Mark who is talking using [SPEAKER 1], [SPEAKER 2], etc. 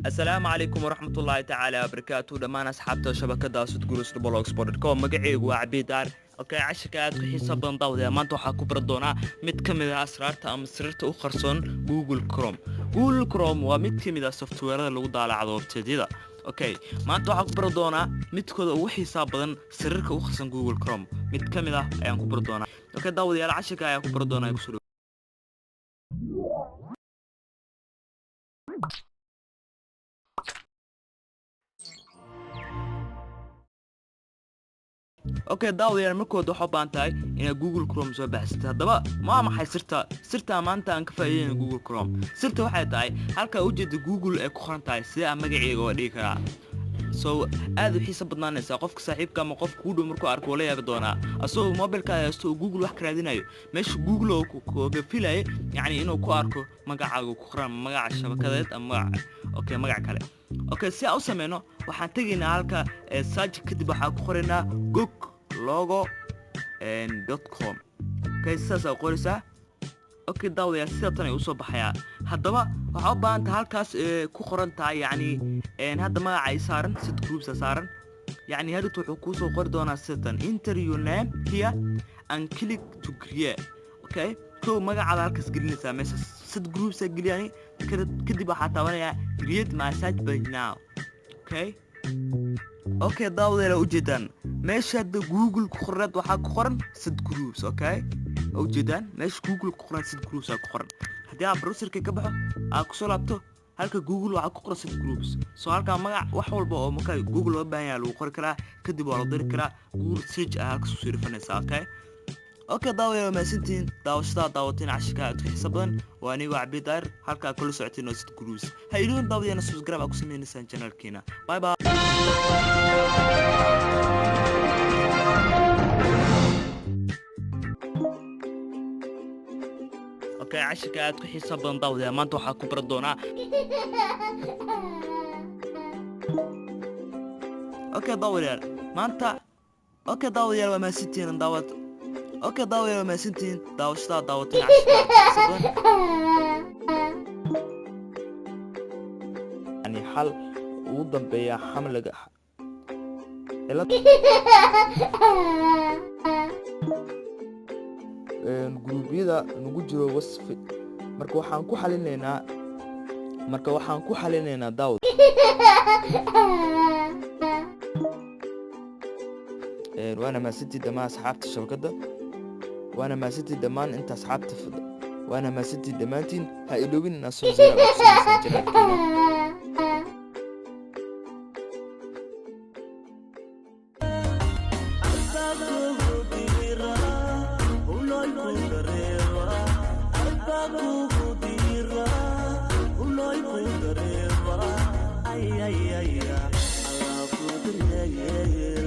[SPEAKER 1] Asalaamu calaykum waraxmatullaahi tacaala wabarakaatu dhammaan asxaabta shabakada sudgurusblogsport.com. Magacaygu waa Cabidaar. Okay, cashirka aad ku xiisa badan, daawadayaa, maanta waxaa ku baran doonaa mid ka mid ah asraarta ama sirarta u qarsoon Google Chrome. Google Chrome waa mid ka mid ah softwareada lagu daalacdo website-yada. Okay, maanta waxaa ku baran doonaa midkooda ugu xiisaa badan, sirarka u qarsan Google Chrome mid ka mid ah ayaan ku baran doonaa. Okay, daawadayaal, cashirka ayaan ku baran doonaa kusoo. Okay, daawadayaal, markood waxaa u baahan tahay inaad Google Chrome soo baxsatay. Haddaba, maa maxay sirta maanta aan ka faa'iideyna Google Chrome? Sirta waxay tahay halkaa ujeeda Google ay ku qoran tahay, sidee aan magaceyga oo dhigi karaa. So aad u xiisa badnaanaysaa qofka saaxiibka ama qofka kuu dhow markuu arko, wala yaabi doonaa asagoo mobilka haysto oo Google wax ka raadinayo, meesha Google oo kooga filaya, yacni inuu ku arko magacaaga ku qoran, magaca shabakadeed ama magaca, okay, magac kale. Okay, si aan u sameyno, waxaan tegaynaa halka search, kadib waxaan ku qoraynaa gog logo.com. Okay, sidaas aa qoraysaa. Okay, daawadayaal, sida tan ay usoo baxayaa. Haddaba waxaa u baahan tahay halkaas ku qoran tahay, yacni hadda magaca ay saaran Sid Groupsa saaran, yacni hadhowt wuxuu kuusoo qori doonaa sidatan: "Enter your name here and click to create." Okay, kow magacaada halkaas gelinaysaa, meesha Sid Groupsa geliyani. Kadib waxaa taabanayaa "Create my search page now". Okay, daawadayaal, ujeedaan meesha hadda Google ku qoraneed waxaa ku qoran Sid Groups. Okay, ujeedaan meesha Google ku qoran Sid Groups aa ku qoran. Haddii aad browserka ka baxo, aad kusoo laabto, halka Google waxaa ku qoran Sid Groups. So halkaa magac wax walba oo marka Google loo baahan yahay lagu qori karaa, kadib waa la diri karaa Google search aa halkaas kusoo rifanaysaa. Okay, daawadayaal, waa mahadsantihiin daawashadaa daawateen cashirka aad ku xiisa badan. Waa anigoo Cabdidaar, halkaa kula socoteen oo Sid Groups. Ha iloobin, daawadayaal, subscribe aa ku sameynaysaan channelkeena. Bye bye. Okay, cashirka aad ku xiisa badan, daawadayaal, maanta waxaa ku baran doonaa. Okay, daawadayaal, maanta. Okay, daawadayaal, waa mahadsantihiin daawad. Okay, daawadayaal, waa mahadsantihiin daawashadaa daawateen cashirka aad ku xiisa badan. Yani xal ugu dambeeya xamliga cilad guruubyada nagu jiro wasfi. Marka waxaan ku xalinaynaa daawad. Waana mahadsantihiin dhammaan asxaabta shabakadda, waana mahadsantihiin dhammaan inta asxaabta, waana mahadsantihiin dhammaantiin. Ha iloobin inaad subscribe aad ku samaysaan channelkeena.
[SPEAKER 2] Ay, ay, ay, ay, Allah ku daryeeye.